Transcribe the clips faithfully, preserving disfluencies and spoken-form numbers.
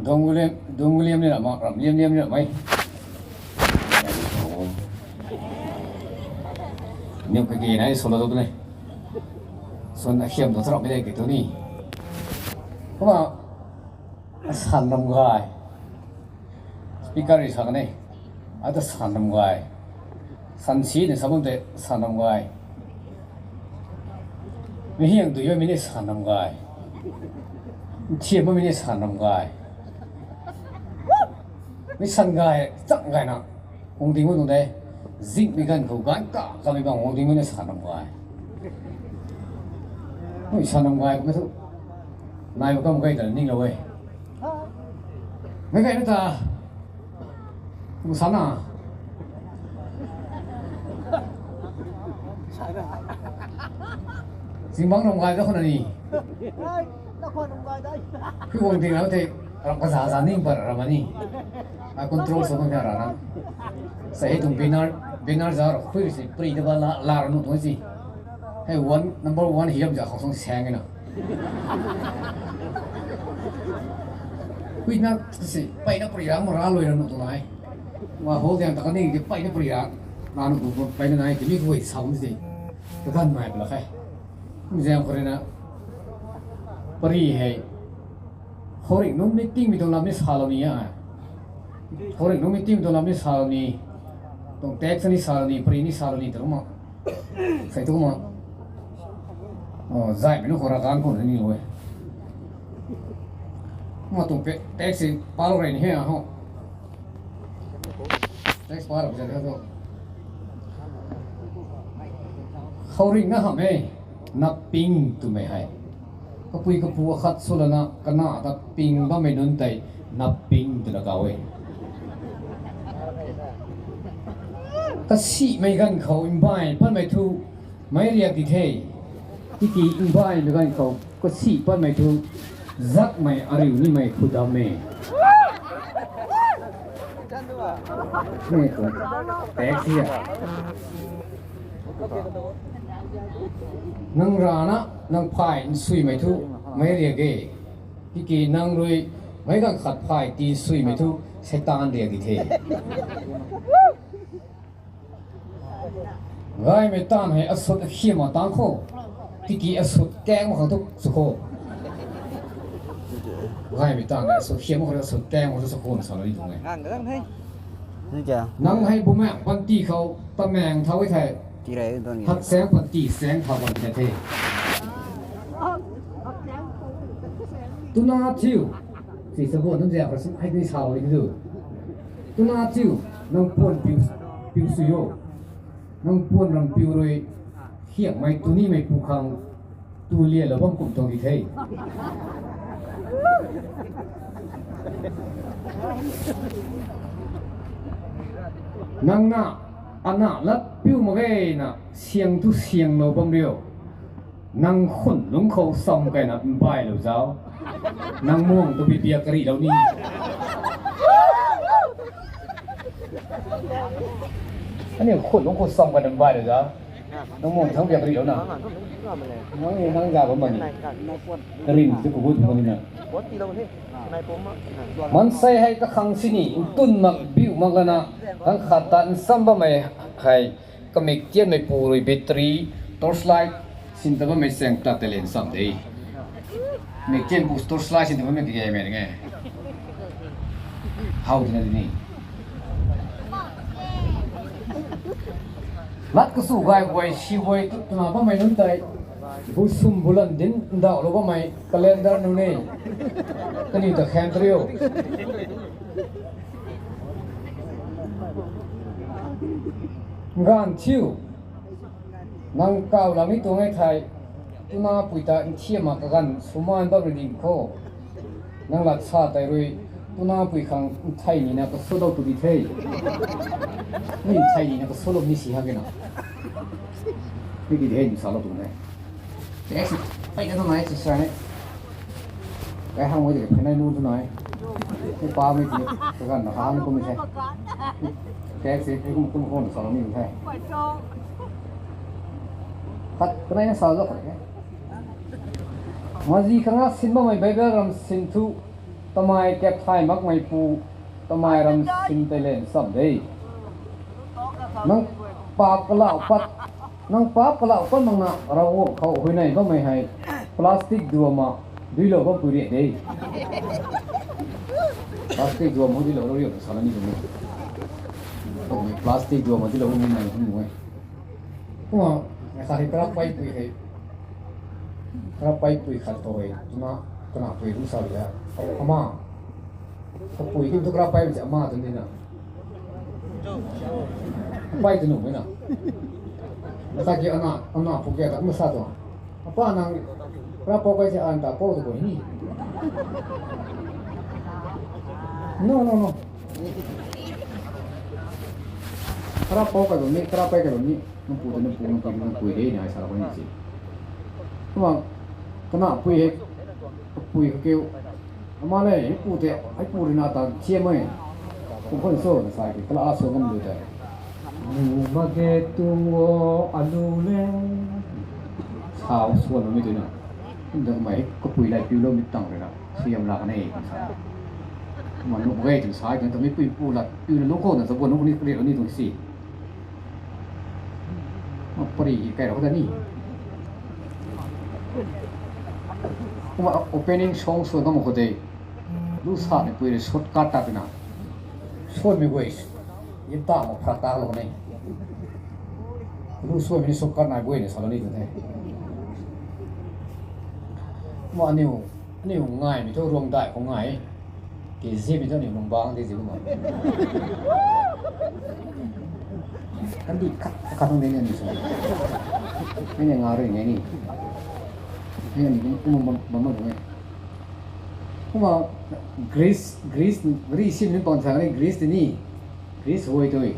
Dung liam, dung liam ni ram, ram liam liam ni ram e. Niu kaki nai solo tu ne. Sun a khiam tu throk mi de ki tu ni. Kuma san ram gay. Speaker ri sa ka ne. Ata san ram gay. San si ne sabam te san ram gay. Mi hiang tu yo mi ni san ram gay. Thiam mi ni san ram gay. Mi san gay, chak gay na. Hung ding wu nung de. Zing mi ganv khou ganv ka, ka mi bang hung ding wu ni san ram gay. Ui san ram gay, mi thu. Nai bu kam gay ta ning lo e. Mei gay na ta. Kum sana. Zingbangc ram gay da khou na ni. Hui guang ding na the, ram kaza za ning bar ram ni. A control sa bang ra na. Sa hei tuang banner, banner za ra khui si, pri da ba la, la ra nu tuang si. Hei one, number one hi lam za khou song sang e na. Hui na si, pai na pri ra, ma ra loi ra nu tuang ai. Wa hol diang ta ka ning di pai na pri ra. Na nu tuang pai na nai, ti mi hui sa bam si. Ka gan mai pala khai. Zang khou rui na. Pari hei. Khouringh nunc meeting mi tuang lam ni salou ni a. Khouringh nunc meeting mi tuang lam ni salou ni. Tuang text ni salou ni, pari ni salou ni, tu ma. Sai tu ma. Oh, zai mi nu khou ra kan khou ni lo e. Ma tuang pe, text si palou rei ni he a ho. Text pa ra zai ho. Khouringh na ham e, na ping twmei hei. Kapui kapu akhat sw lana kana ta ping bammei nunc tei na ping twna kau e. Kasimei ganv khou mbai patmei thu meic riak di the. Tiki mbaimei ganv khou kasi patmei thu zakmei ariu nimei khudam e. Ni tuang text hi a. Nang rana nang phay nsuimei thu meic riak e. Tiki nang rui meic ganv khat phay ti nsuimei thu Seitaan riak di the. Gaymei taanv hei asut akhiam a tang khou. Tiki asut kaeng mak khang thu sw khou. Gaymei taanv hei asut khiam mak khou asut kaeng mak khou sw khou na sa lou ni tuang e. Nang hei bumaengc panty khou tamaeng thau e thei. Haksaeng panty saeng thau bam the the. Tuna thiu. Si sa guan nunc ziak khou si hei ni salou ni tu. Tuna thiu, nang puan piu, piu sui o. Nang puan ram piu rui, hiakmei tunimei pu khang, tu lialou bam kum tuang di the. Nang na, ana lat piu mak ge na, siang tu sianglou bam riu. Nang khun lungc khou sam kaina mbailou zau. Nang muang tu bibiak karihlou ni. Aniu khun lungc khou sam kaina mbailou zau. Nang muang thang biak karihlou na. Nang ni nang za bam bam ni. Karim tu kugut bam ni na. Maansei hei kakhang sini ntun mak biu mak lana, kang khat ta nsam bammei hei kamik tianmei pu rui battery, torchlight sin ta bammei chaeng ta talent sam de. Mik tian pu torchlight sin ta bammei kagamei nge. How twna di ni. Lat kasu gay guay si guay tu twna bammei nunc tei. Bu sum bu lan dinc ndauhlou bammei calendar nunc e. Kaniw ta khan tariu. Nganv thiu. Nang kaw lam ni tuang e thei. Tuna pui ta nthiam mak kaganv swmaan bam rui ding khou. Nang lat sa tei rui, tuna pui khang nthei nina kasulou tu di the. Ni nthei nina kasulou ni si ha kena. Ni di the ni salou tu ne. Text, pei na tu nai, exercise ne. Kai hang wei de, pei nai nu tu nai. Ni pa mei di, kaganv na hang kum the. Text, pei kum kum kum salou ni the. Khat, kanei na salou khat ke. Mazi khang a sin bammei Bible ram sin thu, Kamei kap thay makmei pu, kamei ram sim tei len sam de. Nang paap kalau pat, nang paap kalau pat mak na Ravguangc khou huayney bammei hei plastic duam ma duilou bam pui riak de. Plastic duam ma duilou ro riak sa la ni tuang e. Plastic duam ma duilou bam nai hum e. Kumna, sa hei kara pei pui hei. Kara pei pui khat tho hei, tuna, tuna pui ru sa ria. Ama. Kapui kum tu kara pei mei ama tu ni na. Pei tu nu mei na. Masa ki ana, ana pu kia ta, masa tu. Apa nang, kara pei kai se an ta pau tu ko ni. No, no, no. Kara pei kai bam ni, kara pei kai bam ni. Nang pu tu nang pu, nang pu, nang pu de ni ai sa la ko ni si. Kumna, kana pui hei, pui ka kiu. Ama le, hei pu te, hei pu rui na ta siam e. Kum khon so, na sa ki, kala a so ngam lu te. Nu ma ge tu o, alu le. Sa o suan mi tu na. Kum da kamei, kapui lai piu lou mi tang rui na. Siam la ka nei, sa. Kumna nu ge tu sa, kan ta mi pui pu la, piu na lou ko na, ta bo nu ni kali ni tu si. Pari kai rau ta ni. Kumna opening song sw kam khou tei. Lu sa ni pui rui shortcut ta tina. Swan mi guay. Yin ta ma phra ta lo ni. Lu swan mi shortcut nai guay ni sa lo ni tu the. Kumna aniu, aniu ngai mi thu ruang dai khou ngai. Ki zi mi thu aniu nung bang di zi kumna. Kan di khat, khat nung di ni aniu sa. Ni ni nga rui ni ni. Ni ni kum, kum bam, bam bam ni. Kumna Greece, Greece, Greece sim ni pang sa ni Greece ti ni. Greece huay tui.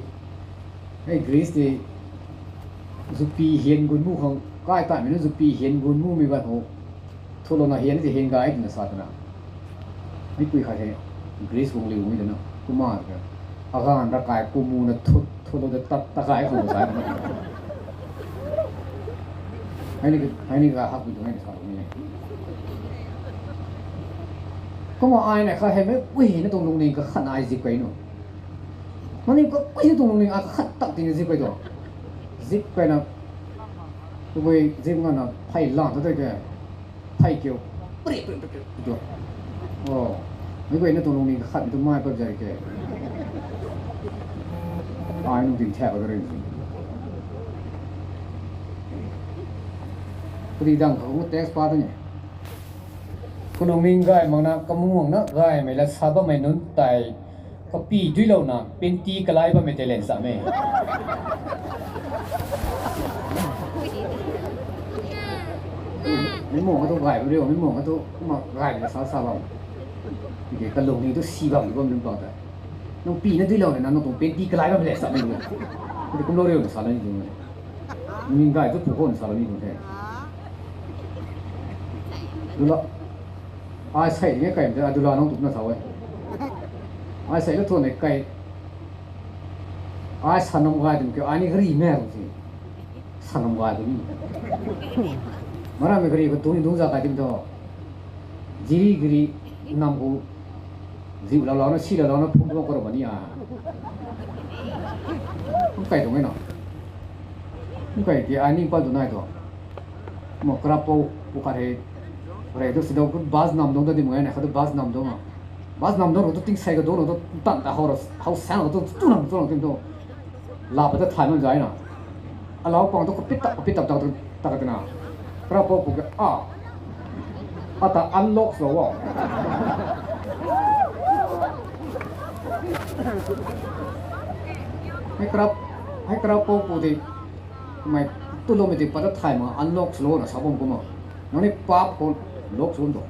Hei Greece ti zupi hian gun mu khang kai ta mi na zupi hian gun mu mi ban ho. Thulou na hian ti hian gai ti na sa ta na. Mipui khat hei Greece guang liu mi ta na. Kumna ka. Agan ra kai kum mu na thut, thulou da tat, ta kai khang sa ta na. Hei ni, hei ni ka hak mi tu hei ni sa tu ni. Kumna ai na kha hei mei ui na tuang lungning kakhat na ai zip kai nu. Mani ka ui na tuang lungning a kakhat tak ti na zip kai tu. Zip kai na. Tabui zip nga na phey lang ta tei ke. Phey kiu. Pri, pri, pri, pri, pri, tu. O. Mei ui na tuang lungning kakhat mi tu mai pap zai ke. Ai nung tin thak ka ring. Pri dang ka ngu text pa ta ni. Kalungning gay mak na, kamung mak na gaymei la sa bammei nunc tei, kapi duilouna, panty kalai bammei tei len sam e. Mei mung kha tu gay bam riu, mei mung kha tu kumna gaymei la sa sa bam. Tiki kalungning tu si bam, bam nunc bam tei. Nang pi na duilouna, nang tuang panty kalai bammei len sam e. Tiki kumlou riu na sa la ni tuang e. Ning gay tu pu khou na sa la ni tuang the. Dula. Ai sei ni kaimei ta, dula nang tu na sa e. Ai sei la thuan e kai. Ai sanam gay tum kiu, ai ni gari mei tum si. Sanam gay tum ni. Mara mei gari khou tung ni tung za kai tum tu. Jiri gari nam khou. Ziu lau lau na, si lau lau na, phum tuang karo bam ni a. Kum kai tuang e na. Kum kai ki ai ning pat tu nai tu. Mo kara pou, pou khat hei. Rei tu si dau khou bus nam dong ta di mo nai, khat tu bus nam dong a. Bus nam dong tu ting sei ka dong tu tan ta hau ra, hau sang tu tu nam tu nam tim tu. Laa pat ta thay man zai na. Alau pang tu kapit tap, kapit tap, tap, tap, tap, tap na. Kara pou pu ke, a. Ata unlock sw lou o. Hei kara, hei kara pou pu tei. Mei tu lou mei tei pat ta thay ma unlock sw lou na sa bam kumna. Nang ni paap khou lock sw lou tu.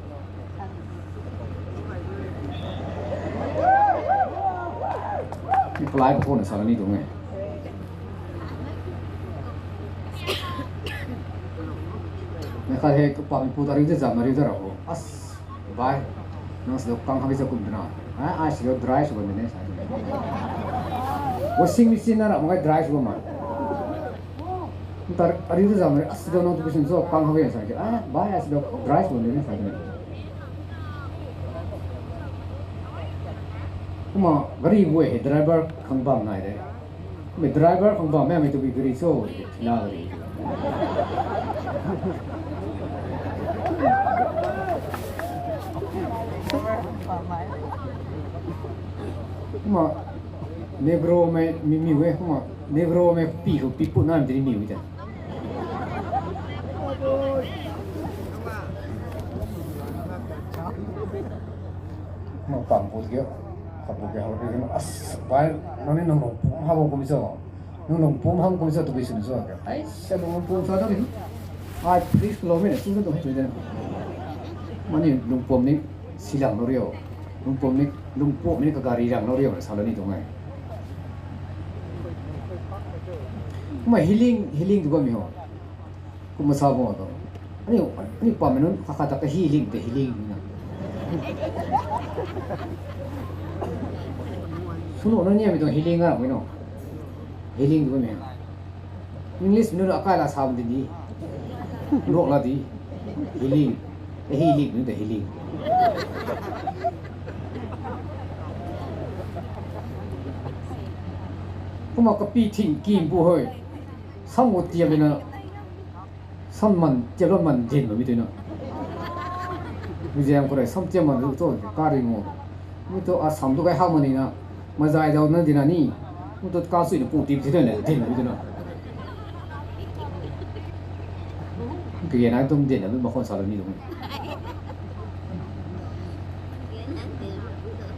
Ni palai pa khou na sa la ni tuang e. Mei khat hei kapamei pu ta riu ta zam na riu ta ra ho. As, bai. Nang si lou kang kha bi sa kum ta na. Ai, ai si lou dry sw bam ni ne sa. Washing machine na ra mak kai dry sw bam ma. Ntar ariu tu zam re, asi do nang tu bisin so kang hak e sa ke. Ah, bai asi do dry sw bam de sa de. Kumna gari guay hei driver khang bam nai de. Kumna driver khang bam mei tu bi gari cho, thina gari. Kumna Negro mei mi mi e, kumna Negro mei pi khou pi put nai mi tini mi e te. Kumna pang put ge, khat put ge, hau put ge, as, bai, nang ni nang lungpum hau kum cho. Nang lungpum hau kum cho tu bi sini cho ke. Ai, sa lungpum sa tu ni. Ai, please kilometer tu tu tu de. Mani lungpum ni silang lo rio. Lungpum ni, lungpum ni ka gari rang lo rio, sa lo ni tu ngai. Kumna healing, healing tu bam mi ho. Kumna sa bam tu. Ani, ani pam nunc kha kha ta ka healing te healing na. Sunu na ni mi tu healing a mi no. Healing tu bam mi. English nunc akai la sa bam di ni. Rok la di. Healing. E healing nunc te healing. Kumna kapi thing kim bu hoi. Sam gu tiam na. Sam man, tiam lo man din mi tu na. Mi ziam khou rui sam tiam man tu, kari ngu. Mi tu a sam tu kai hak mani na. Mazai dau na din na ni. Mi tu ka sui na pu tip si tu na din mi tu na. Kage na tum din na, mi ma khon sa lo ni tu.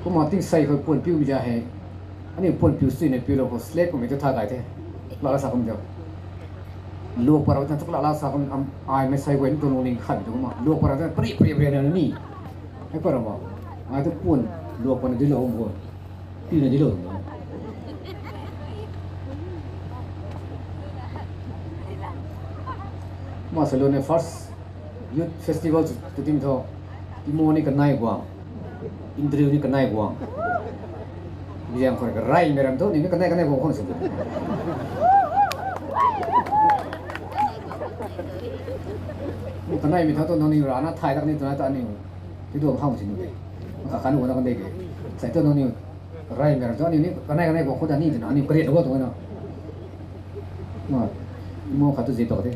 Kumna ting sei khou puan piu mi za hei. Ani puan piu sui na piu lo khou slap khou mi tu tha kai the. La sa kum diu. Luak para ta tuk la la sa kum am ai mei sai wen tu lungning khat tu ma. Luak para ta pri pri pri na ni. Hei para ma. Ai tu puan luak para di lo hum ko. Pi na di lo. Ma sa lo ne first youth festival tu tim tho. Imo ni kanai guang. Interview ni kanai guang. Biang khou ka rai mei ram tu ni kanai kanai guang khon si. Kanai mi tho tu nang ni rana thai tak ni tu na ta ni. Ti duang hau si nu de. Ka kan wana kan de ke. Sai tu nang ni rai mei ram tu ni ni kanai kanai guang khou ta ni tu na ni kariat lo tu na. Ma, imo khat tu zip tak de.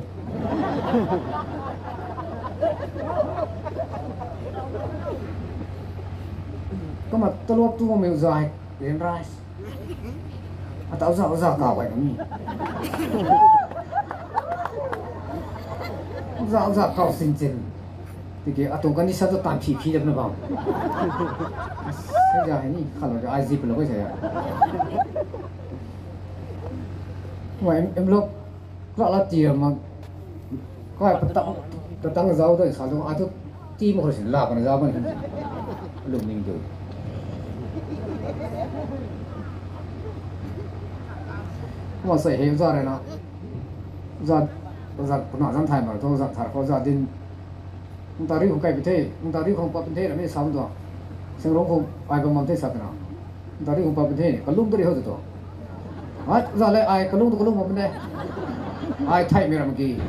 Kumna taluap tu mei zai, rian rai. Ata uza uza kau kai ni. Uza uza kau sin sin. Tiki atuang kani sa tu tan phi phi dap na bam. Sa za hei ni khalo ai zip lo kai sa ya. Kumna em, em lo. Kla la ti ma. Kai patang, patang zau da sa lo, ai tu ti ma khou sin la pana zau ban hin. Lum ning tu. Kumna sei hei za re na. Za, za kuna zan thai ma tu za thar khou za din. Nung ta ri khou kai pi the, nung ta ri khou pa pi the, na mi sam tu. Seng rong khou ai bam bam the sa tana. Nung ta ri khou pa pi the, kalung ta ri ho tu. Ai, za le ai kalung tu kalung bam de. Ai thai mi ram ki.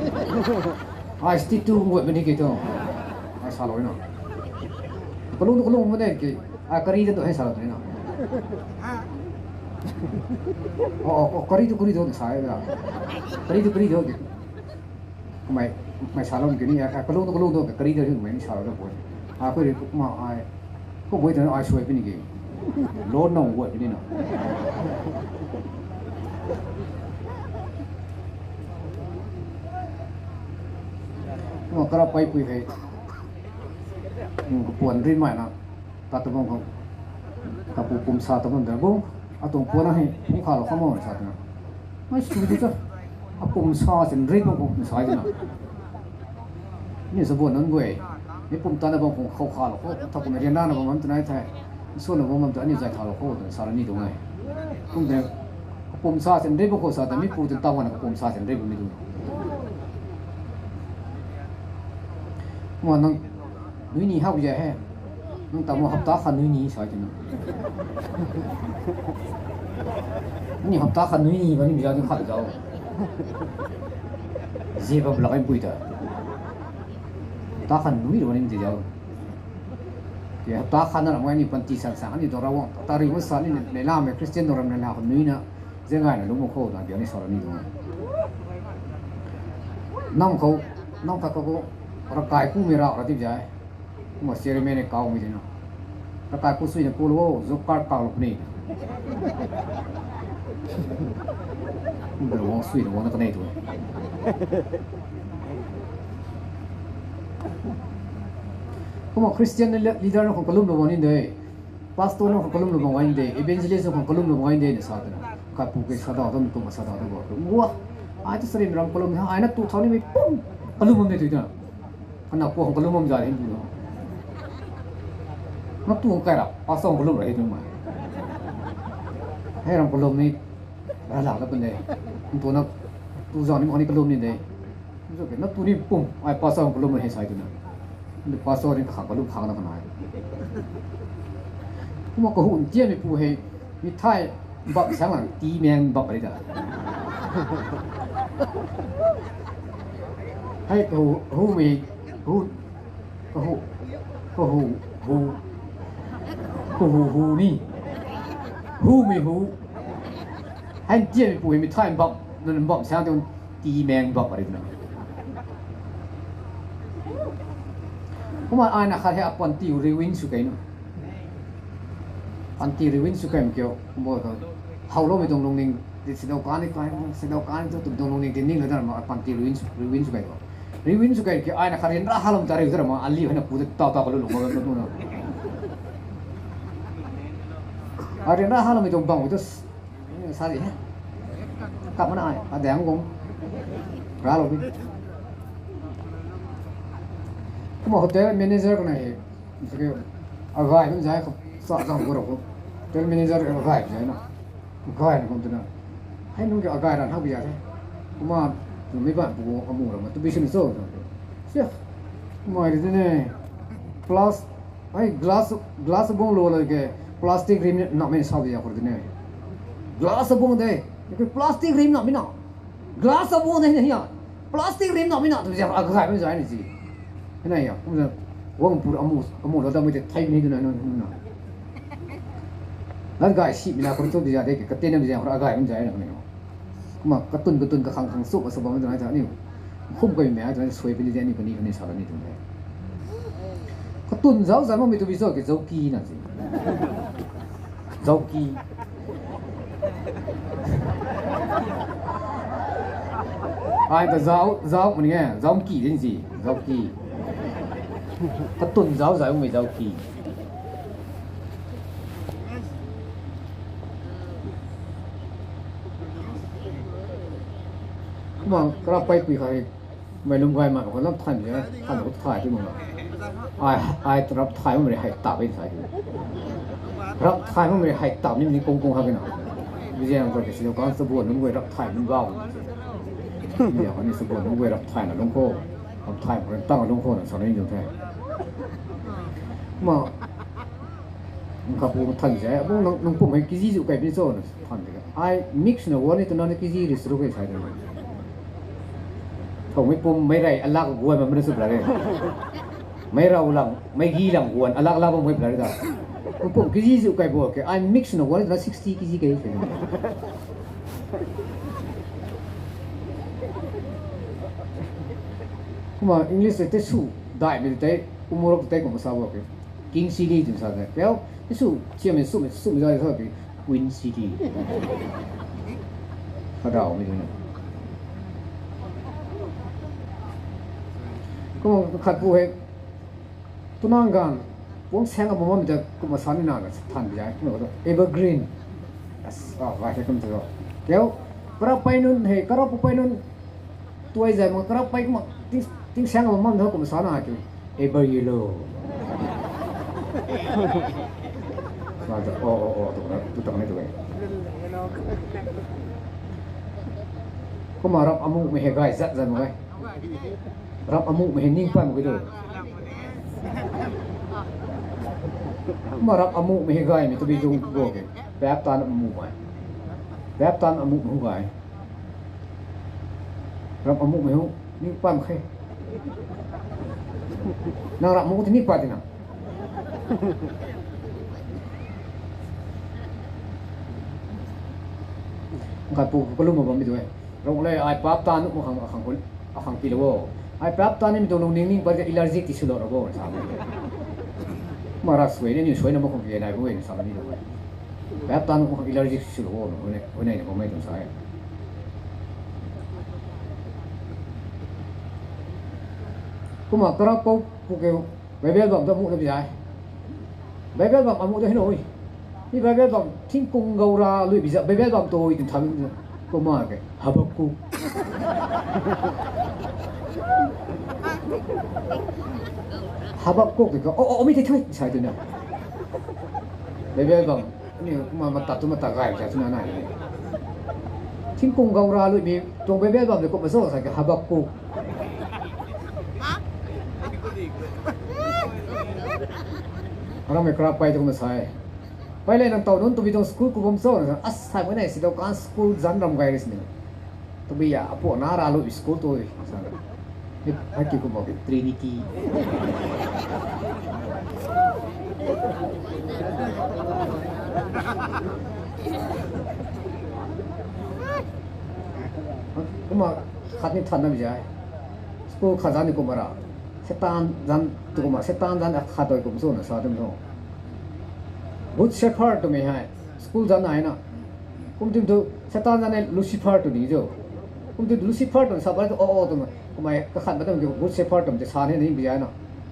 Ai sti tu ngot mi ni ki tu. Ai sa lo na. Kalung tu kalung bam de ki. Ai kari tu hei sa lo na. O, o, o, kari tu kari tu sa ya. Kari tu kari tu ki. Kumna, mei salou ki ni, a, a, kalung tu, kalung tu, kari tu, mei ni salou da boi. A, koi ri, ma, ai, kou boi tu, ai suai pini ki. Lo nau guat pini na. Kumna kara pai pui hei. Hmm, kapuan ri mai na. Tat tu bam khou. Kapu pum sa tu bam da bu. Atuang puan na hei, pum kha lo kha mo sa tu na. Mai su tu cha. A pum sa sin ri bam khou sa tu na. Ni sa buan nunc guay. Ni pum ta na bam khou khou kha lo khou. Tha kum rian na na bam tu nai thai. Su na bam tu ani zai tha lo khou tu sa la ni tu ngai. Kum de. Pum sa sin ri bam khou sa ta mi pu tu ta wan pum sa sin ri bam mi tu. Mo nang Nui ni hak za he. Nang tamo hapta khat nui ni sa tina. Ni hapta khat nui ni bani mi za ni khat zau. Zie bam lak ai pui ta. Hapta khat nui lo ni ti zau. Hapta khat na ram ngai ni panty san sang ni dora wang ta ri ma sa ni nei lam e Christian dora na la ko nui na zenggaina lung ma kho na biang ni sa ni dong. Nam kho, nam khat kho, rakai ku mi ra ra tip jai. Kumna chairman ni kau mi di na. Rakai ku sui na ku lo, job card kau lo ni. Kumna wang sui na wang na kanei tu. Kumna Christian leader na khang kalum lo wang ni de. Pastor na khang kalum lo wang ni de. Evangelist na khang kalum lo wang ni de na sa tana. Khat pu ke sa da dam kum sa da da bo. Wa. Ai tu sari ram kalum ha. Ai na tu thau ni mi pum. Kalum bam de tu na. Kana pu khang kalum bam ja hin tu na. Na tu khang kai ra. Pastor khang kalum ra hi tu ma. Hei ram kalum ni. Ra la la pan de. Tu na tu zang ni ma ni kalum ni de. Zo ke na tu ni pum, ai pastor kalum hei sai tu na. Ni pastor ni kakhang kalum khang na kanai. Kumna kahun tian mi pu hei, mi thai bak sang lang ti meng bak ri da. Hei kahu, hu mi, hu, kahu, kahu, hu, kahu, hu ni. Hu mi hu. Hei tian mi pu hei mi thai bak, nan bak sang tu ti meng bak ri na. Kumna ai na khat hei apanty ruin sw kai na. Panty ruin sw kai ma kiu, kumna ka. Hau lo mi tuang lungning, di sidau kan ni kai, sidau kan ni tu tuang lungning di ning la da ma panty ruin sw, ruin sw kai ko. Ruin sw kai ki ai na khat rin ra halam ta ri da ma ali hei na pu de tau tau ka lu lu ma tu na. Ai rin ra halam mi tuang bang tu Sa di he. Kap mana ai, adang gong. Ra lo bi. Kumna hotel manager ko na he. Sike, agai kan jai ko, sa zang ko ro ko. Hotel manager agai jai na. Agai na kum tu na. Hei nung ke agai ran hak bi ja the. Kumna, nung mi ban pu amu ra ma, tu bi sini so. Sia. Mai ri ne. Plus, Ai glass, glass bung lo lo ke plastic rim na me sa dia khur dine. Glass bung de, ke plastic rim na mina. Glass bung de na hiya. Plastic rim na mina tu ja agai me jai ni ji. Na ya, kum ja wang pur amu, amu lo da mu de thai ni na na na. Lan gai si mina khur tu dia de ke katena me ja khur agai me jai na ni. Kumna katun katun kakhang khang suk sa bam tu na ta ni. Khum kai me ai tu sui pini de ni kani kani sa ni tu de. Katun zau zau mi tu bi zo ke zau ki na si. Zau ki. Ai ta zau, zau mani nge, zau ki din si, zau ki. Katun zau zau mi zau ki. Kumna kara pai pui khai, mei lum gai ma ko lam than ya, than ko thai tu ma. Ai, ai rap thai ma mei hai ta bai thai. Rap thai ma mei hai ta ni ni kong kong ha kena. Biziang ko ke si kan sa bo nung gai rap thai nung bau. Ya ko ni sa bo nung gai rap thai na lung ko. Rap thai ma tang lung ko na sa ni jong thai. Ma, Nang kapu than se, abo nang, nang pum hei kg zu kai pi cho na than de. Ai mix na wani tu na kg ri sru kai sai de. Thau mei pum mei rai alak guan ma mei su bla re. Mei rau lang, mei gi lang guan alak alak mei bla re da. Nang pum kg zu kai bo ke, ai mix na wani tu na sixty kg kai sai. Kumna English te su dai mi te umurok te kumna sa bo ke. King City twna sa de. Kau, isu, siam mi sum, sum zai sa pi, Queen City. Kadau mi na. Kumna khat pu hei, tunang gan, puang sang a bam mi ta kumna sa ni na na than bi ai. Kumna evergreen. As, ah, vai te kum tu. Kau, kara pai nun hei, kara pu pai nun, Tuai zai ma kara pai kumna ting, ting sang ma mam tho kumna sa na ki. Ever yellow. Sa ta, oh, oh, oh, tu na, tu tang ni tu e. Kumna rap amu mei hei gai zat zat ma gai. Rap amu mei hei ning pan ma gai tu. Kumna rap amu mei hei gai mi tu bi dung go ke. Pap tan amu mei. Pap tan amu mei gai. Rap amu mei hu, ni pam khe. Nang rap amu ti ni pa ti na. Ngai pu kalum bam mi tu e. Rong le ai pap ta nu khang, akhang, akhang pi lo. Ai pap ta ni mi tu lung ning ning par ke allergic ti silo ra bo sa. Mara sui ni ni sui na ma khang ke nai bo ni sa ni lo. Pap ta nu khang allergic silo bo ni, ni ko mai tu sa e. Kumna kara pou pu ke Bible bam ta mu na bi ai. Bible bam amu da hei nui. Ni Bible bam thing kung gau ra lui bi za Bible bam toi tin tham. Kumna ke Habakuk. Habakuk ke o o mi te thui sai tu na. Bible bam ni kumna mata tu mata gai za tu na na. Thing kung gau ra lui mi tuang Bible bam de kumna zo sa ke Habakuk. Aram e kara pai tuang na sai. Pai le nang tau nunc tu bi tuang school ku bam cho na sa. As sai mo nai si dau kan school zan ram gai ri sini. Tu bi ya apu na ra lu school tu. Hai ki ku bam Trinity. Kumna khat ni than na bi jai. School khat zan ni kumna ra. Satan zan tu kumna Satan zan khat doi kum so na sa tum so. Good Shepherd tu mi hai. School zan ai na. Kum tim tu Satan zan ni Lucifer tu ni jo. Kum tim tu Lucifer tu sa ba tu o o tu ma. Kumna ka khat ba tu Good Shepherd tu mi sa ni ni bi jai na.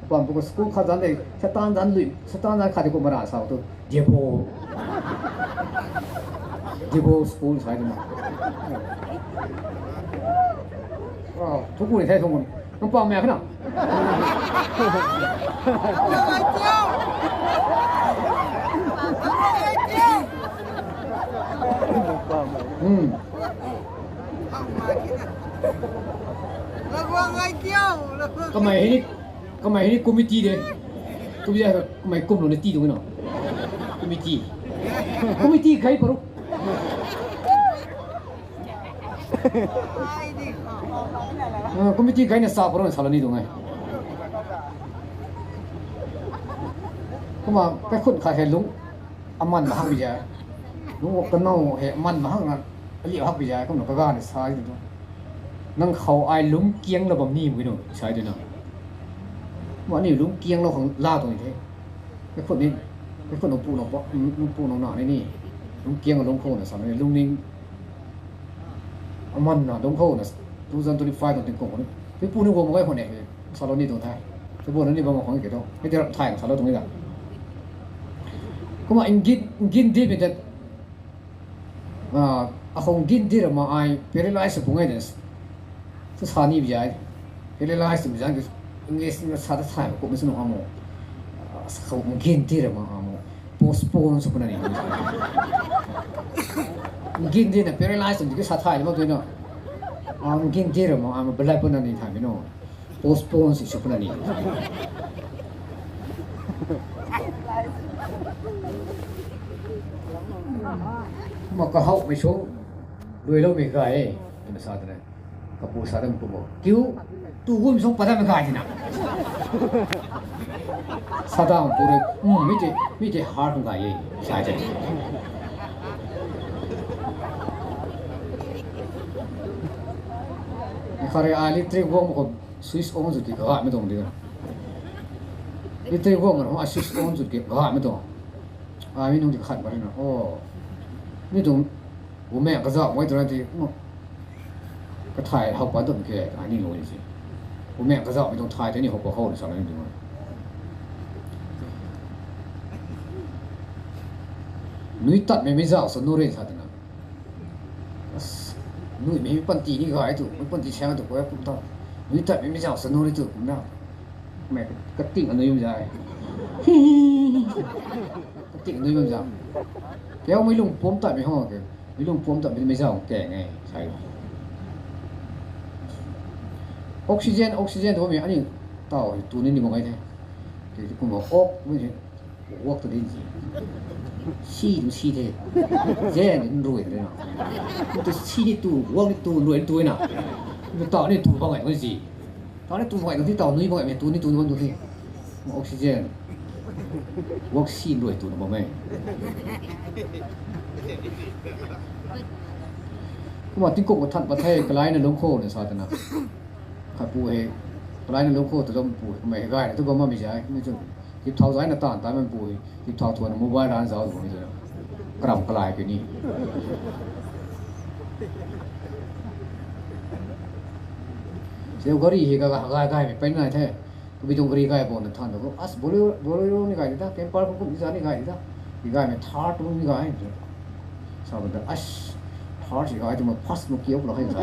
Pam pu school khat zan de Satan zan lui Satan zan khat di kumna ra sa tu. Devil. Devil school sai tu ma. Thu ku ni thei thu ku ni. Nang pam mak kha na. Hmm. Kamei hei ni, kamei hei ni committee de. Kum ja kamei kum lo ni ti tu na. Committee. Committee kai paru. Ah, committee kai na sa paru na sa lo ni tu ngai. Kumna kai khun kha hei lung. Aman mahak bi ja. Lung wak kanau hei aman mahak na. Ali hak bi ja. Kumna kaga ni sa tu. Nang khou ai lung kiang la bam ni mu nu sai tu na. Ma ni lung kiang lo khang la tu ni the. Kai khun ni, kai khun nang pu nang pa, nang pu nang na ni ni. Lung kiang lung khou na sa ni lung ning. Aman na lung khou na two thousand twenty-five nang ting khou ni. Pi pu ni wo mo kai khun ne. Sa lo ni tu the. Pi pu ni bam khang ke tu. Hei ti rap thai sa lo tu ni da. Kumna ingin, ingin di bi dat. Ah, akhou gin di ra ma ai paralyze sw pung ai de. Sa sa ni bi ai. Paralyze sw bi ai. English na sa ta sai ko mi sw no amo. Ah, akhou gin di ra ma amo. Postpone sw puna ni. Gin di na paralyze sw di sa thai ma tu na. Ah, gin di ra ma amo balai puna ni thai mi no. Postpone si sw puna ni. Ma kahau mei sw, lui lou mei gay e, twna sa twna. Kapu sa dam pu bo. Kiu, tu gum sw padam gay tina. Sa dam pu rui, um, mi ti, mi ti har hung gay e, sa te. Khare electric guang ko, switch on sw ti kagay mi tuang di na. Electric guang na, a switch on sw ti kagay mi tuang. A mi nung ti khat ma ri na. Oh. Mi tuang, bu me kazauh mai tu na ti, oh. Kathai hau pa tuang ke, a ni lo ni si. Bu me kazauh mi tuang thai te ni hau pa khou ni sa na ni tuang. Nui tat mei mi zauh sa nu ri sa te na. As, nui mei panty ni gay tu, mei panty siang tu, koi kum ta. Nui tat mei mi zauh sa nu ri tu, kum na. Mei kating anui yum zai. Kating anui yum zai. Keu mei lung pom tat mei hong ke. Mei lung pom tat mei, mei zauh ke nge, sai. Oxygen, oxygen tu mei ani tau tu ni ni mo ngai the. Ti kum ok, mei Wak tu din si. Si tu si the. Zen din rui tu na. Tu si ni tu, wak ni tu, rui tu na. Tu tau ni tu bang ai tu si. Tau ni tu bang ai tu si, tau nui bang ai tu ni tu ni bang tu si. Oxygen. Work sin rui tu na bam e. Kumna tingkum kathan pat the, kalaina lungc khou na sa tana. Khat pu hei, kalaina lungc khou tu lou pu hei, kumna hei gayna tu bam mami zai, mi chun. Tip thau zai na tan tan man pu hei, tip thau thuan mobile ran zau tu bam mi zai. Karam kalai kini. Seu gari hei ka, ka, ka, ka, pei nai the. Kabi tuang gari kai bou na than tu, as Bolero, Bolero ni kai di ta, Camper kum kum ni za ni kai di ta. Di kai mei Thar tu ni kai. Sa bam ta, as, Thar si kai tu ma first mo kiu lo hai sa.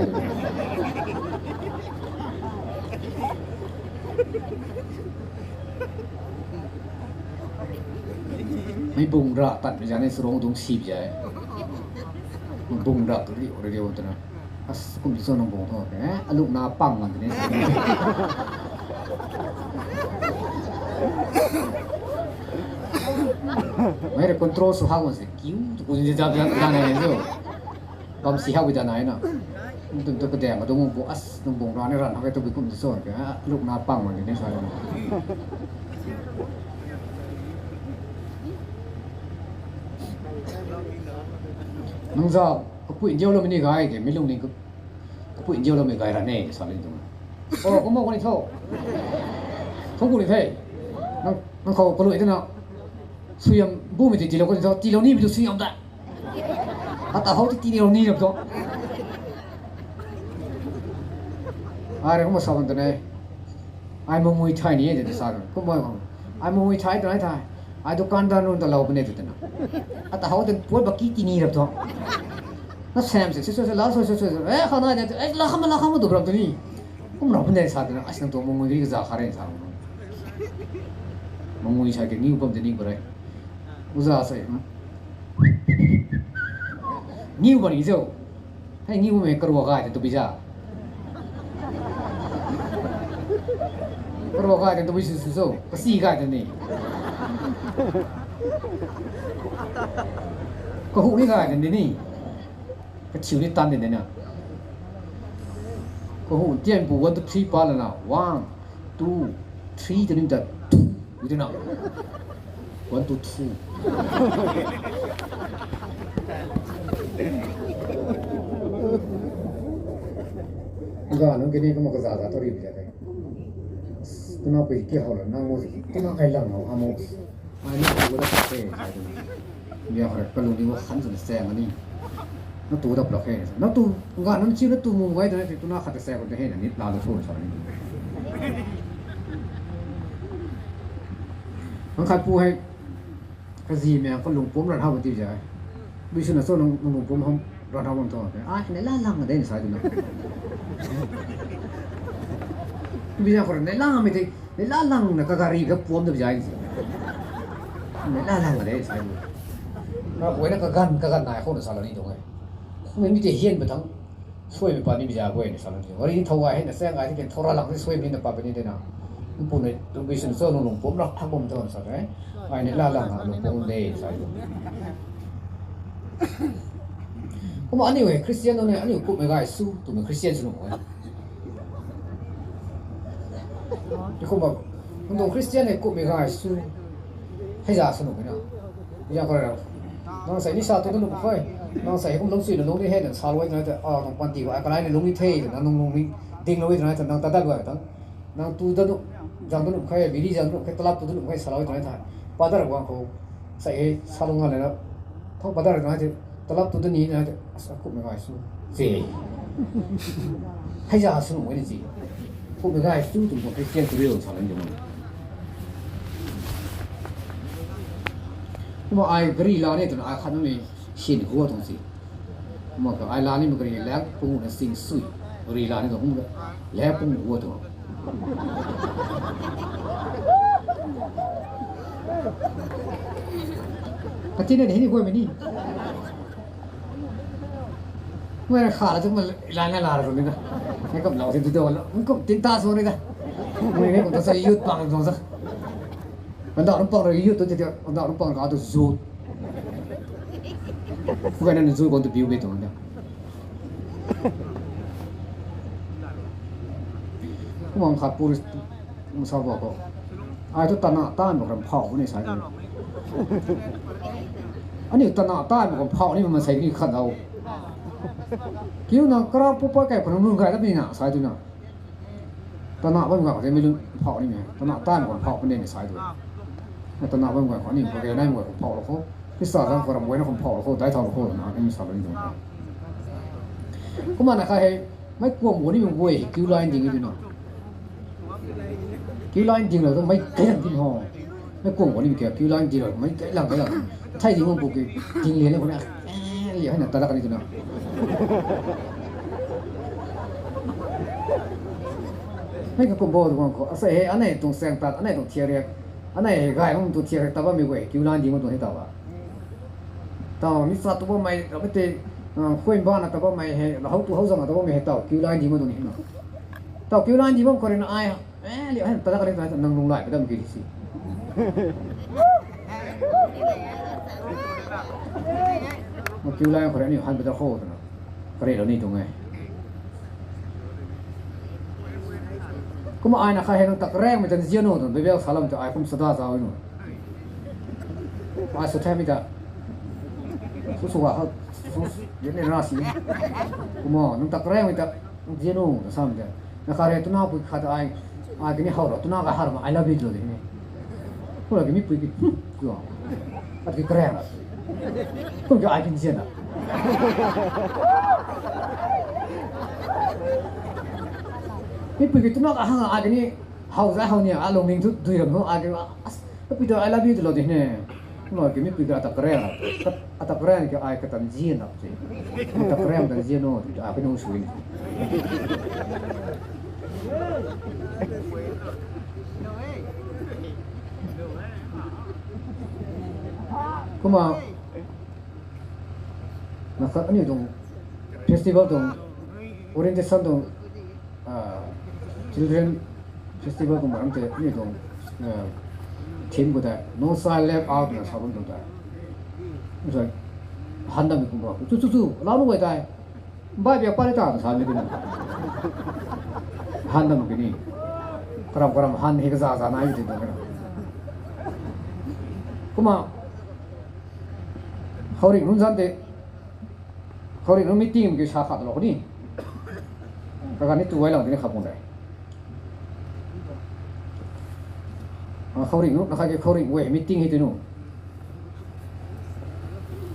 Mei bung ra tan mei zan ni sarong dung sip zai. Mei bung ra tu ri, ri, ri, tu na. As, kum ti cho nang bung tho, eh? Aluk na pang man tini. Mei re control sw hak man se, kiu tu kun je jap jap jap nai zo. Bam si hak bi da nai na. Tum tu kadang adung bung as, nang bung ra ni ran hak tu bi kum ti cho, eh? Aluk na pang man tini sa. Nang za, kapui ndiu lou mei ni gay de, mi lung ni ka-, kapui ndiu lou mei gay ra ne, sa lin tuang. O, kumna kani tho. Thung ku ni the. Nang, nang khou kalui tana. Suiam bu mei ti tilou kani tho, tilou ni mei tu suiam ta. Ata hou ti tilou ni rap tho. Ai re kumna sa bam tu ne. Ai mangui thai ni e, de sa. Kumna khou. Ai mangui thai tu nai thai. Ai dukan dan run ta lou pune tu tana. Ata hou ten puat baki ti ni rap tho. Na sam se, se, se, se, la, so, so, so, so. Eh, khana de, eh, la kham, la kham tu rap tu ni. Kum rap pune sa tana. As nang tu mangui ri za kha re sa. Mangui sa ke niu bam de ni bare. Uza sa. Niu bam ni zo. Hei ngiu mei karua gay ta tu bi za. Karua gay ta tu bi su su so. Kasi gay ta ni. Kahu ni gay ta ni ni. Kachiu ni tan ni na. Kahu tian pu one, two, three pa lana. One, two, three tu ni ta. Two. Ui tu na. One, two, three. Ga nung kini kumna kaza za tu ri bi za te. Tuna pui ki hau la nang mo si. Tuna kai lang hau amo. Ai ni ko da te. Bia khare kalung ni wo khan zun se ngani. Na tu dap lak he. Na tu, nga nunc chiu na tu mung gay ta na, tuna khat ta sa ko ta he na, nit la lu thu sa ni. Nang khat pu hei, kazi mei kalung pum ran hau ti zai. Bui suna so nang, nang lung pum ham ran hau bam tho. Ai, ne la lang de sa di na. Bui za ko ne la mei te. Nei la lang na kagari ka puam da bijai si. Nei la lang de sai. Na koi na kagan, kagan nai khou na sa la ni tuang e. Mei mi te hian ba thang. Suai mei pa ni bija guay ni sa la ni tuang. Gari ni thau gay hei na sang gay ti ken thau ra lang ni suai mei na pa pa ni de na. Mpu nei tu bi sin so nung lung pum rak thak bam thau na sa de. Ai nei la lang na lung pum de sai. Kumna aniu hei Christian nunc hei aniu kummei gay su twmei Christian sw nung e. Kumna, nang tuang Christian hei kummei gay su, hei za sw nung e na. Ya kha ra. Nang sei ni sa tu tu nung khe. Nang sei kum lung sui na lung ni hei na sa lou e twna ta, a, nang panty ba, a, kanai ni lung ni the, nang nung lung ni ding lou e twna ta, nang ta dat ba ta. Nang tu dat nu, zang dat nu khe, biri zang dat nu khe, talap tu dat nu khe, sa lou e twna ta. Padar guang khou, sei hei, sa lou nga le na. Thang padar na te, talap tu dat ni na te, asa kummei gay su. Ze. Hei za sw nung e ni zi. Kummei gay su tu ko Christian tu rio sa lan jong. Kumna ai gari la ni tu na ai khat na ni sin hua tuang si. Kumna ka ai la ni ma gari lak pung na sing sui. Gari la ni tu kumna lak pung hua tuang. Kati na ni ni hua mei ni. Mei na kha la tu ma la na la ra tu ni na. Mei kum lau si tu do la. Mei kum tin ta so ni na. Mei ni kum ta sa youth pang tuang sa. Kan da rum pang ra youth tu ti ti. Kan da rum pang ka tu youth. Pu kan na youth kon tu biu biu tuang na. Kumna khat pu ri, masa ba ko. Ai thu tana tan mak ram phau ni sai. Aniu tana tan mak ram phau ni ma sei ni khat dau. Kiu na kara pu pa kai khun lung gai da ni na sai tu na. Tana bam ga khou mei lun phau ni me. Tana tan mak ram phau ni ni sai tu. Tana bam ga khou ni ko ke nai mak ram phau lo khou. Krista zang khou ram wai na khou phau lo khou, dai thau lo khou na ni sa lo ni tu. Kumna na kha hei, mei kuang bo ni mei guay hei queue line ding ni tu na. Queue line ding lo tu mei kai lang ding ho. Mei kuang bo ni mei queue line ding lo mei kai lang kai lang. Thai ding bo ki ding lian na ko na. Eh, lian na ta da ka ni tu na. Mei ka kum bo tu kuang khou. Asa hei, anei tuang seng tat, anei tuang thiak riak. Anei hei gai hung tu thiak riak ta bammei guay queue line ding bo tu hei ta ba. Tau ni sa tu bammei, rammei te, ah, khuay bana ta bammei hei, lahou tu hou zang ta bammei hei tau queue line ding bo tu ni na. Tau queue line ding bam khou rui na ai, eh, liu hei ta da ka ni ta nang lung lai pa dam ki si. Queue line khou rui ni han pa da khou tu na. Kare lo ni tuang e. Kumna ai na kha hei nang tak rengmei tan zian o tu, Bible salam tu ai kum sada zau nu. Ai su thai mi ta. Su su ha, su, su, yen ni na si. Kumna nang tak rengmei ta zian o ta sam ta. Na kha rui tuna pui khat ai, ai kini hau ro, tuna ka har ma, I love you tu de ni. Kumna ki mi pui ki, hmm, tu. At ki kare na. Kum ki ai kin zian na. Mi pui ki tuna ka hang ai kini hau zai hau ni a lung ning tu dui ram ho ai kini, as, pui tu I love you tu lo de ne. Kumna ki mi pui ki atak kare na. Atak kare na ki ai katan zian na. Atak kare na tan zian o, tu ai kini hung sui ni. Kumna, na khat aniu tuang festival tuang, orientation tuang, ah, children festival tuang maram te aniu tuang, ah, theme khou ta, no child left out na sa bam tuang ta. Nsa, han dam kumna, chu chu chu, lau nu guay tei. Bai biak pa ni ta, sa ni kina. Han dam kini. Karam karam han hei kaza za nai ti ta kina. Kumna, khouringh nunc zan te, khouringh nunc meeting ki sa khat lo kuni. Kagan ni tu ai lang tini khat pun de. Ah, khouringh nunc, na kha ki khouringh guay meeting hei tinu.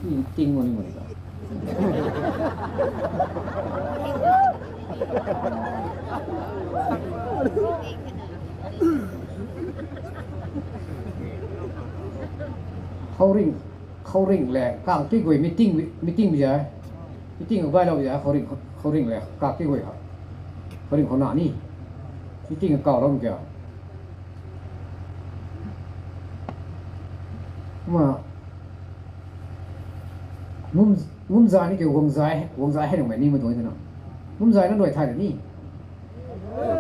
Meeting mani mani ta. Khouringh, khouringh le kang ki guay meeting, meeting bi zai. Meeting bai lou bi zai, khouringh, khouringh le kak ki guay ha. Khouringh khou na ni. Meeting kau lou kia. Kumna, mum, mumzay ni ke guangzay, guangzay hei nang mei ni ma tuang twna. Mumzay na luai thay ni.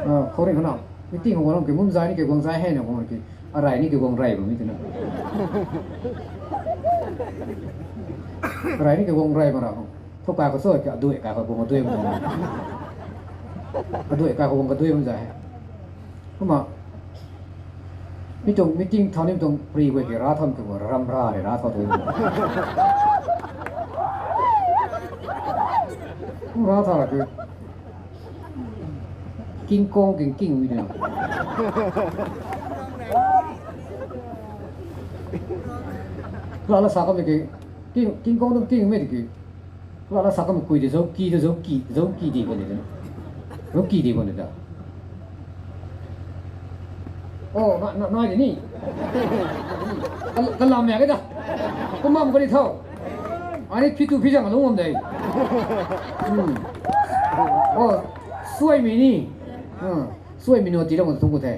Ah, khouringh khou na. Meeting khou guang ki mumzay ni ke guangzay hei na guang ki. Arai ni ke guang rai bam ni twna. Arai ni ke guang rai bam ra. Thow kai khou soi ka dui, kai khou guang dui bam. Adui kai khou guang ka dui bam zay. Kumna, mi tuang meeting thau ni tuang pri guay ki ra thau ki guay ram ra re ra thau tu. Kum ra thau ra ki. King Kong, King King mi na. La la sa ka mi ki. King, King Kong tuang King mi ki. Kumna la sa kam kui de, zauki de, zauki, zauki di bam de. Zauki di bam de da. Oh, na, na, na de ni. Ka, kalam ya ke da. Kumna bam ka di thau. Ani phi tu phi zang lung bam de. Hmm. Oh, suai mi ni. Hmm. Suai mi no ti lou thung ku the.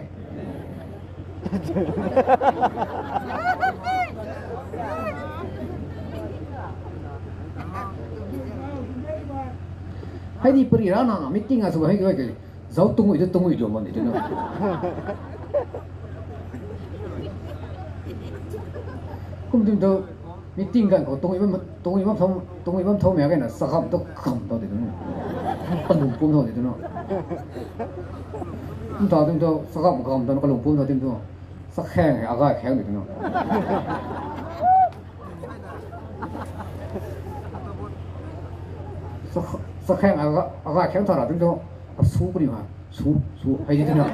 Hei di pari ra na, meeting a sw hei hei. Zau tungui tu tungui lou bam ni tu na. Kum dim tu. Meeting ganv khou tungui bam, tungui bam thau, tungui bam thau mei kena, sa kham tu kham thau di tu na. Kalung pum thau di tu na. Kum thau dim tu, sa kham kham thau na kalung pum thau dim tu. Chakheng hei agay kheng di twna. Chakh-, chakheng aga-, agay kheng thara twna. Asu kaniw ha. Su, su, hei di twna.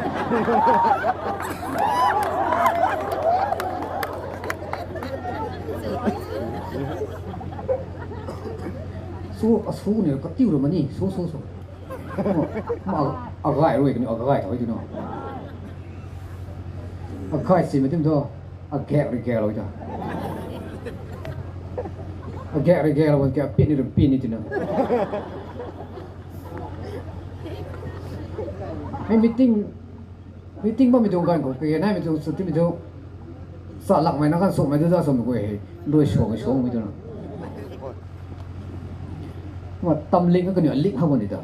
Su, asu kaniw katiu ra mani. Su, su, su. Ma, agay rui kaniw, agay thau hei twna. Agay si ma tim thu, agak rui gaklou ta. Agak rui gaklou ke apit ni rui pin ni twna. Hei meeting, meeting bammei tuang ganv khou, kage naimei tuang sw timei thu, sa lakmei na kan sumei thu za sumei guay hei, rui suangmei suangmei twna. Ma tamling kaniw alik how ni ta.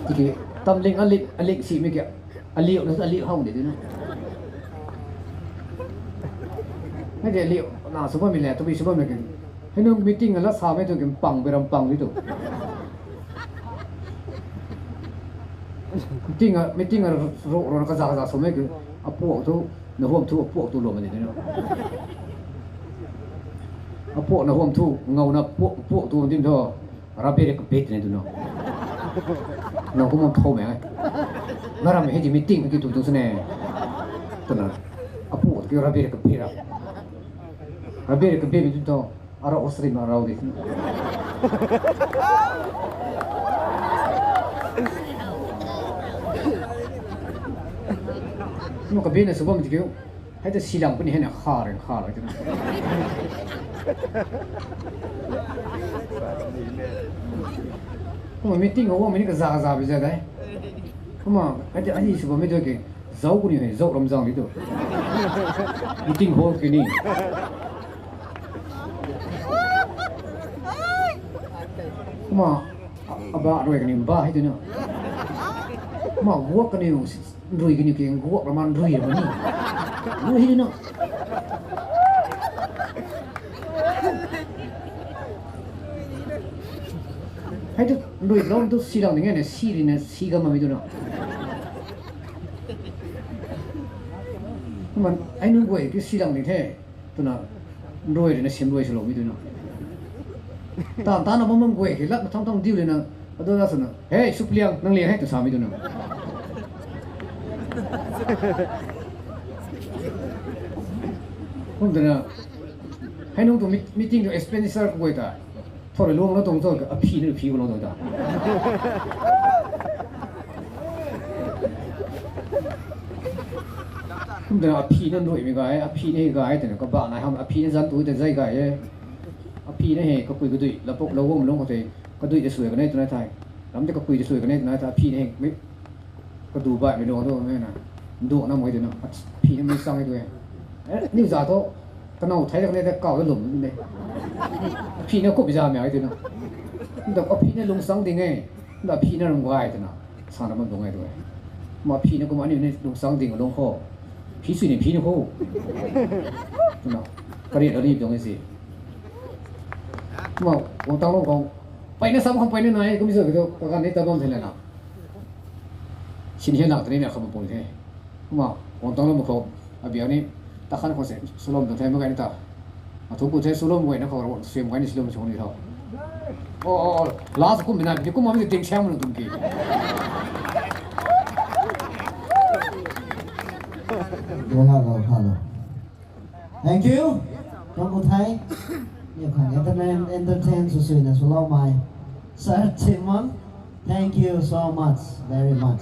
Tiki, tamling alik, alik simei ke, aliu na aliu how ni twna. Hei de aliu na sw bammei le, tabui sw bammei ke. Hei nung meeting a lat samei tu ke pang beiram pang di tu. Meeting a, meeting a ro, ro na kaza kaza swmei ke. Apuak thu, na huam thu, apuak tu lou mani twna. Apuak na huam thu, ngauna puak, puak tu din thu. Rabi rui kabit ni twna. Nang kum thau mei. Na ram hei di meeting ki tu tu sine. Twna. Apuak ki rabi rui kabit ra. Rabi rui kabit ni tu. Arau Australia ma arau di. Nung kabit na sw bam ti kiu. Hei ta silang puni hei na kha rui kha rui twna. Kumna meeting khou mei ni kaza kaza bi za dai. Kumna hei ta ani sw bammei tu ke zauc kuni hei zauc ram zang di tu. Meeting hall kini. Kumna aba rui kani ba hei twna. Kumna guak kaniw, rui kaniw ke guak raman rui ra mani. Rui hei twna. Hei tu rui lou tu silang ding e na, si ri na, si gam mami twna. Kumna, ai nunc guay ki silang ding the. Twna, rui rui na sim rui swloumei twna. Tan tan na bam bam guay ki lat na thang thang diu rui na. Adu na swna, "Hey, Supliang, nang liang hei," tw samei twna. Kum twna, hei nung tu meet-, meeting tu expenditure kaguay ta. Thau rui luang lou tuang cho, aphi na phi lou tuang ta. Kum twna aphi na ruimei gay, aphi na hei gay twna kabah nai ham, aphi na zan tu ta zai gay e. Aphi na hei kakui kadui, lapuk lou guang lung khou tei, kadui ta sui kanei twna thei. Ram tei kakui ta sui kanei twna thei, aphi na hei, mi, kadu baihmei luang tu, mi na. Nduh na mei twna, aphi na mi sang e tu e. Eh, niw za thu, kanow thei ta kanei ta kaw ta lum de. Aphi na kup za mei twna. Nda aphi na lungsang ding e. Nda aphi na ram gay twna. Sana bam tuang e tu e. Ma aphi na kum aniu ni lungsang ding lung khou. Phi sui ni phi ni khou. Twna. Kariat ani tuang e si. Ma, guang tang lou khou. Peyna sam khang peyna nai, kum sw ki tu, kaganv ni ta bam the lana. Sin hian lang tani na kham pun the. Kumna, guang tang lou khou, abiak ni, ta khan khou se, swlom tuang the, ma gay ni ta. Athu ku the, swlom guay na khou, sim guay ni swlom sw ni tho. Oh, oh, oh, last kum bina, bi kum ma mi ting siam lou tuang ki. Hello, hello. Thank you. Thank you, Thai. Niw khang entertain, entertain sw sw na swloumei. Sir Timon, thank you so much, very much.